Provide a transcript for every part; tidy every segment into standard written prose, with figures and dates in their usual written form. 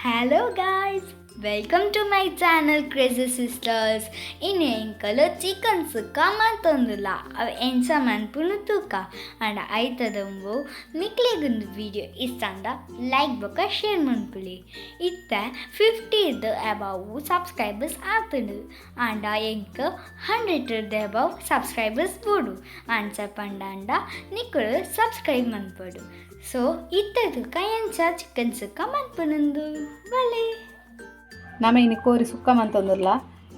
Hello guys, welcome to my channel Crazy Sisters. ಇನಿ ಎಂಕಲು chicken sukka ಮಂತೊಂದುಲ್ಲ. ಅವು ಎಂಚ ಮನ್ಪುನು ತೂಕ. ಆಂಡ ಐತ ದುಂಬು ನಿಕ್ಲೆಗೊಂದು ವಿಡಿಯೋ ಇಷ್ಟ ಲೈಕ್ ಬೊಕ ಶೇರ್ ಮನ್ಪುಲಿ. ಇತ್ತೆ 50 ಅಬೌವ್ ಸಬ್ಸ್ಕ್ರೈಬರ್ಸ್ ಆತುಂಡು. ಆಂಡ ಎಂಕ್ 100 ಅಬೌವ್ ಸಬ್ಸ್ಕ್ರೈಬರ್ಸ್ ಬೋಡು. ಅಂಚ ಪಂಡಾಂಡ ನಿಕುಲು ಸಬ್ಸ್ಕ್ರೈಬ್ ಮನ್ಪೊಡು. ಸೊ ಇತ್ತೆ ತೂಕ ಎಂಚ ಚಿಕನ್ ಸುಕ್ಕ ಮನ್ಪುನುಂದು ಬಲೆ. ನಮ ಇನಿ ಕೋರಿ ಸುಕ್ಕ ಮಂತೊಂದುಲ್ಲ.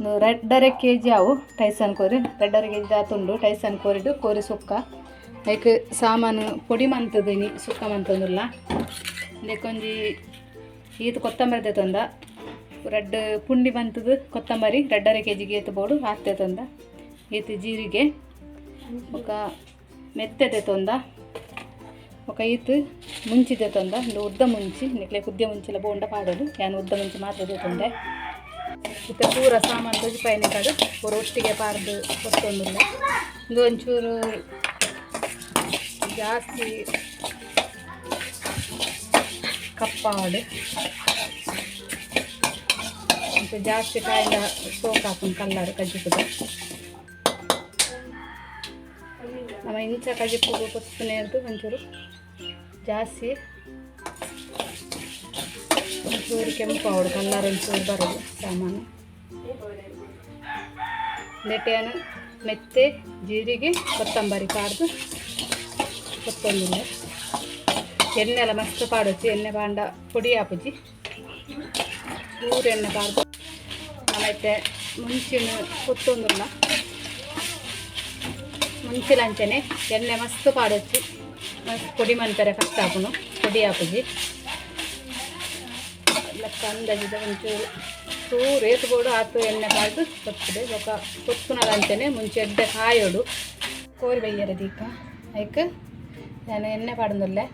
2.5 ಕೆ ಜಿ ಅವು ಟೈಸನ್ ಕೋರಿ, 2.5 ಕೆ ಜಿ ದಾತುಂಡು ಟೈಸನ್ ಕೋರಿಡು ಕೋರಿ ಸುಕ್ಕ. ಐಕ್ ಸಾಮಾನು ಪೊಡಿ ಮಂತದ ಇನಿ ಸುಕ್ಕ ಮಂತೊಂದುಲ್ಲ. ಇಂದೆಕೊಂಜಿ ಈತ್ ಕೊತ್ತಂಬರಿ ದೆತೊಂದ, ರಡ್ಡ್ ಪುಂಡಿ ಮಂತದ ಕೊತ್ತಂಬರಿ 2.5 ಕೆ ಜಿಗೆ ಏತ್ ಬೋಡು ಆತ್ ದೆತೊಂದ. ಈತ್ ಜೀರಿಗೆ ಬೊಕ ಮೆತ್ತೆ ದೆತೊಂದ, ಬೊಕ ಈತ್ ಮುಂಚಿ ದೆತೊಂದ. ಉಂದು ಉದ್ದ ಮುಂಚಿ, ನಿಕ್ಲೆ ಕುದ್ಯ ಮುಂಚಿಲ ಬೋಂಡ ಪಾಡೊಡು, ಯಾನ್ ಉದ್ದ ಮುಂಚಿ ಮಾತ್ರ ದೆತೊಂದೆ. ಇತ್ತೆ ಪೂರ ಸಾಮಾನು ತೊಜಿಪಾಯಿನ ಕಡು ಪೂರ ಒಟ್ಟಿಗೆ ಪಾರ್ದು ಕೊತ್ತೊಂದುಲ್ಲ. ಉಂದು ಒಂಚೂರು ಜಾಸ್ತಿ ಕಪ್ಪಾವಡು, ಮತ್ತು ಜಾಸ್ತಿ ಕಾಯಿದ ಸೋಕ್ ಹಾಕೊಂಡು ಕಲ್ಲರ್ ಕಜ್ಜಿಪುದ. ನಮ್ಮ ಇಂಚ ಕಜಿಪುಗು ಕೊತ್ತುನೇರ್ದು ಒಂಚೂರು ಜಾಸ್ತಿ ಒಂಚೂರು ಕೆಂಪು ಆವಡು, ಕಲ್ಲರ್ ಒಂಚೂರು ಬರೋದು ಸಾಮಾನು. ನೆಟ್ಟೆಯನ್ನು ಮೆತ್ತೆ ಜೀರಿಗೆ ಕೊತ್ತಂಬರಿ ಪಾಡ್ದು ಕೊತ್ತೊಂದುಲ್ಲ. ಎಣ್ಣೆ ಎಲ್ಲ ಮಸ್ತ್ ಪಾಡೊಚ್ಚಿ, ಎಣ್ಣೆ ಪಾಂಡ ಪೊಡಿ ಆಪುಜಿ, ಚೂರು ಎಣ್ಣೆ ಪಾಡ್ದು. ಆಮೇಲೆ ಮುಂಚಿನ ಕೊತ್ತೊಂದುಲ್ಲ, ಮುಂಚಿಲಂಚನೆ ಎಣ್ಣೆ ಮಸ್ತ್ ಪಾಡೊಚ್ಚಿ, ಮಸ್ತ್ ಪೊಡಿ ಮಂತಾರೆ ಕಷ್ಟ ಆಪುನು, ಪೊಡಿ ಆಪುಜಿ. ಲೆಕ್ಕ ಅಂದಾಜಿದ ಒಂಚೂರು ಚೂರು ಏತು ಬೋಡು ಆತು ಎಣ್ಣೆ ಪಾಡ್ದು ಕೊತ್ತುದೆ. ಬೊಕ ಕೊತ್ತುನದಂಚನೆ ಮುಂಚೆ ಎಡ್ಡೆ ಕಾಯೋಡು. ಕೋರಿ ಬಯ್ಯರೆ ದೀಕ ಐಕ್ ನಾನು ಎಣ್ಣೆ ಪಾಡೊಂದುಲ್ಲೆ.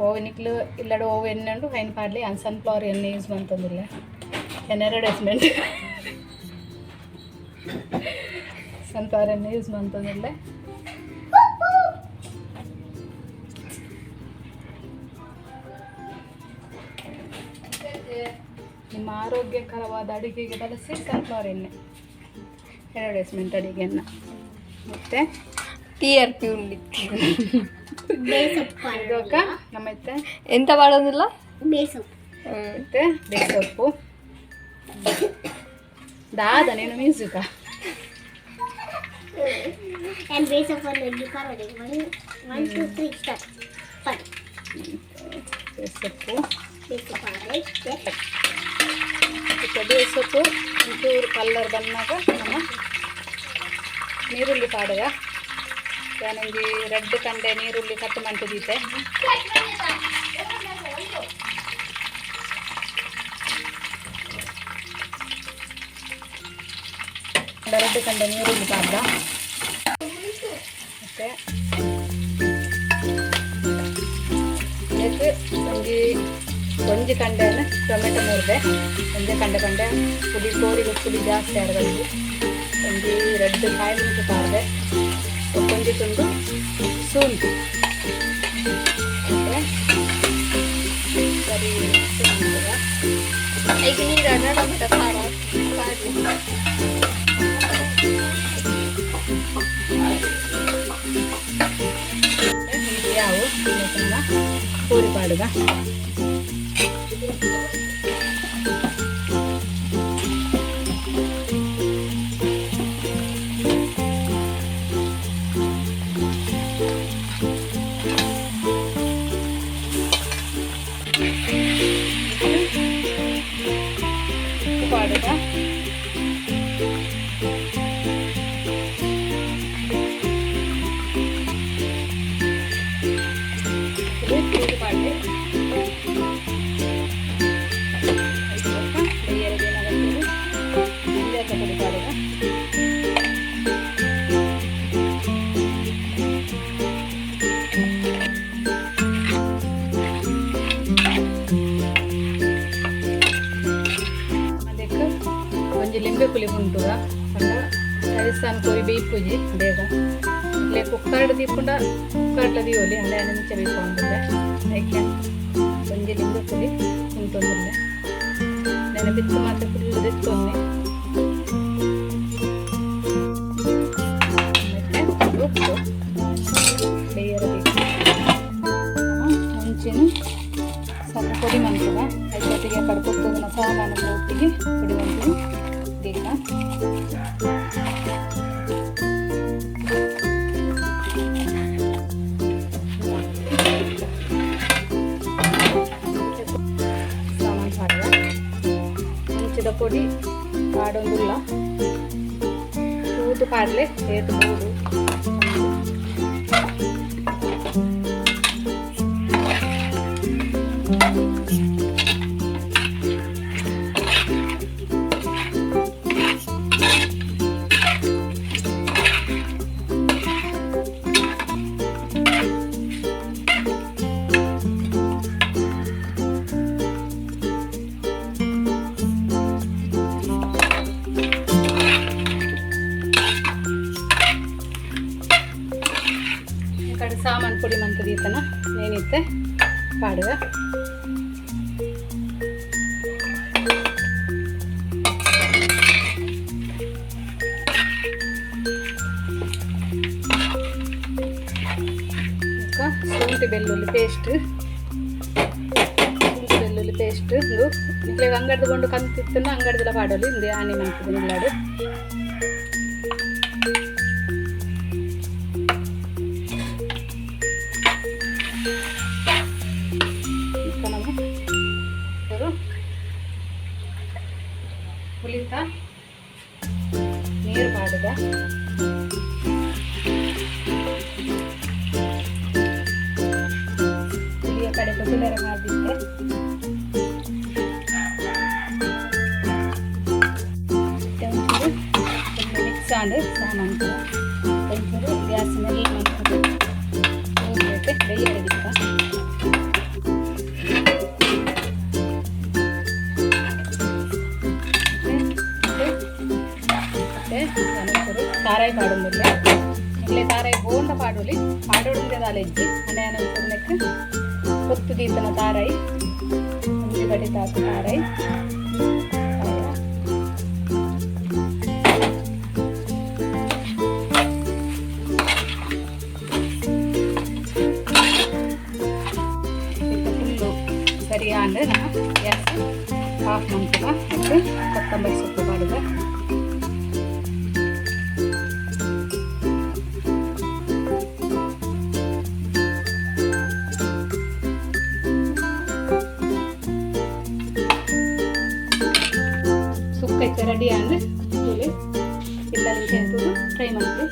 ಓವು ನಿಕ್ಲು ಇಲ್ಲಡ ಓವು ಎಣ್ಣೆ ಉಂಡು ಐನ್ ಪಾಡ್ಲಿ. ಯಾನ್ ಸನ್ಫ್ಲವರ್ ಎಣ್ಣೆ ಯೂಸ್ ಮಂತೊಂದುಲ್ಲೆ. ಎಣ್ಣೆ ಅಡ್ವರ್ಟೈಸ್ಮೆಂಟ್. ಸನ್ಫ್ಲವರ್ ಎಣ್ಣೆ ಯೂಸ್ ಮಂತೊಂದುಲ್ಲೆ. ನಿಮ್ಮ ಆರೋಗ್ಯಕರವಾದ ಅಡುಗೆಗೆ ಬಳಸಿ ಸನ್ಫ್ಲವರ್ ಎಣ್ಣೆ. ಅಡ್ವರ್ಟೈಸ್ಮೆಂಟ್ ಅಡುಗೆ ಎಣ್ಣೆ. ಮತ್ತು ಟಿ ಆರ್ ಪಿ ಉಂಡಿತ್ತು. ಇದಕ್ಕ ನಮ್ಮತ್ತೆ ಎಂತ ಮಾಡೋದಿಲ್ಲ. ಮತ್ತು ಬೇಸೊಪ್ಪು ದಾದ ನೀನು music. And base of one you can one one two three start. Five. ಬೇಸೊಪ್ಪು. Base of one, right? ಮತ್ತು ಬೇಸೊಪ್ಪು ಒಂಚೂರು ಕಲ್ಲರ್ ಬಂದಾಗ ನಮ್ಮ ನೀರುಳ್ಳಿ ಪಾಡುವ. ಯಾನೊಂಜಿ ರೆಡ್ ಕಂಡೆ ನೀರುಳ್ಳಿ ಕಟ್ ಮಂತುದೀತೆ. ರೆಡ್ ಕಂಡೆ ನೀರುಳ್ಳಿ ಪಾಡ್ದ. ಮತ್ತು ಇದಕ್ಕೆ ಒಂಜಿ ಒಂಜಿ ಕಂಡೆನ ಟೊಮೆಟೊ ಮುರಿದೆ. ಒಂಜಿ ಕಂಡೆ ಕಂಡೆ ಪುಡಿ, ಕೋರಿಗೆ ಪುಡಿ ಜಾಸ್ತಿ ಆಡಬಂದು. ಒಂಜಿ ರೆಡ್ ಕಾಯಿ ಮೆಣಸು ಪಾಡ್ದೆ, ಒಂಜಿ ತುಂಡು ಶುಂಠಿ. ಮತ್ತು ಸರಿ ಶುಂಠಿ. ಈಗ ನೀರನ್ನ ಟೊಮೆಟೊ ಖಾರ ಪಾಡ್ಲಿ. ಯಾವು ಕೋರಿ ಪಾಡುಗ. ಉಪ್ಪು ಪಾಡುಗ. ಇದು ಪಾಡ್ಲೆ. ಮಂಜಾತ ಪೊಡಿ ಪಾಡುಗ. ಅದಕ್ಕೆ ಒಂಜಿ ಲಿಂಬೆ ಪುಲಿ ಉಂಟುಗ ಪಂಡ ರೈಸಾನ್ ಕೋರಿ ಬೇಯ್ಪುಜಿ ಬೇಗ. ಇಲ್ಲೇ ಕುಕ್ಕರ್ಡ್ ದೀಪುಂಡ ಕುಕ್ಕರ್ಡ್ಲ ದೀವೊಲಿ, ಅಂಡ ಮುಂಚೆ ಬೇಯ್ಪೊಂದುಲ್ಲೆ. ಐಕೆ ಒಂಜಿ ಲಿಂಬೆ ಪುಲಿ. ಮಂತೊಂದುಲ್ಲೆ ನೆನೆ ಬಿತ್ತು ಮಾತ್ರ ಫುಲ್ ದೆತ್ತೊಂದೆ ಮತ್ತೆ ಉಪ್ಪು ಬೇಯರಬೇಕು. ಮುಂಚಿನ ಸ್ವಲ್ಪ ಪೊಡಿ ಮಂತದ ಐತೊಟ್ಟಿಗೆ ಕಡ್ಕೊತ್ತದನ್ನ ಸಾಮಾನು ಒಟ್ಟಿಗೆ ಪೊಡಿ ಮಂತೀನಿ ದೀಕ. ಸಾಮಾನು ಪಾಡುವ ಮುಂಚಿದ ಪೊಡಿ ಪಾಡೊಂದುಲ್ಲ ತೂತು ಪಾಡಲೆ ಏತು ಬೋಡು. ಈ ಕಡೆ ಸಾಮಾನು ಪೊಡಿ ಮಂತದ ಈತನ ನೇನಿತ್ತೆ ಪಾಡುವ. ಬೊಕ್ಕ ಶುಂಠಿ ಬೆಳ್ಳುಳ್ಳಿ ಪೇಸ್ಟ್, ಶುಂಠಿ ಬೆಳ್ಳುಳ್ಳಿ ಪೇಸ್ಟ್ ಇಂದು ನಿಕ್ಲೆಗ್ ಅಂಗಡ್ದು ಕೊಂಡು ಕಂತಿತ್ತನ ಅಂಗಡ್ದಲ ಪಾಡೊಲಿ. ಇಂದು ಆನಿ ಮಂತುದು ನಿಲ್ಲಾಡು. ಬೊಕ್ಕ ನಮ ಚೂರು ಪುಲಿತ ನೀರು ಪಾಡುದ. ಪುಲಿಯ ಕಡೆ ಕುದುರೆ ಮಾಡಿದ್ದೆ. ಮತ್ತೆ ಒಂಚೂರು ಮಿಕ್ಸ್ ಆಂಡ್ ಸಾಮಾನು ಪೂರ ಒಂಚೂರು ಗ್ಯಾಸ್ ಮೇಲೆ ಮಂತುದು ಬೇಯರೆ ದಿಕ್ಕ. ಮತ್ತೆ ಒಂಚೂರು ತಾರಾಯಿ ಪಾಡೊಂದುಲ್ಲೆ. ಇಲ್ಲೇ ತಾರಾಯಿ ಬೋಂಡ ಪಾಡೊಲಿ, ಪಾಡೊಡುಂದೆ ದಾಲ ಇಜ್ಜಿ. ಅಂಡ ಯಾನ್ ಒಂಚೂರು ನೆಕ್ಕ್ ಪೊತ್ತು ದೀತನ ತಾರಾಯಿ ಒಂಜಿ ಬಡಿ ತಾತು ತಾರಾಯಿ ಪಾಡ್ಯ. ಇತ್ತೆ ಫುಲ್ಲು ಸರಿ ಆಂಡ್ ನಾ ಗ್ಯಾಸ್ ಆಫ್ ಮಂತುವ. ಮತ್ತು ಕೊತ್ತಂಬರಿ ಸೊಪ್ಪು ಪಾಡುವ. ಸುಕ್ಕ ಇತ್ತೆ ರೆಡಿ ಆಂಡ್ ತೂಲೆ. ಇಲ್ಲ ತೂದು ಟ್ರೈ ಮಂತೆ.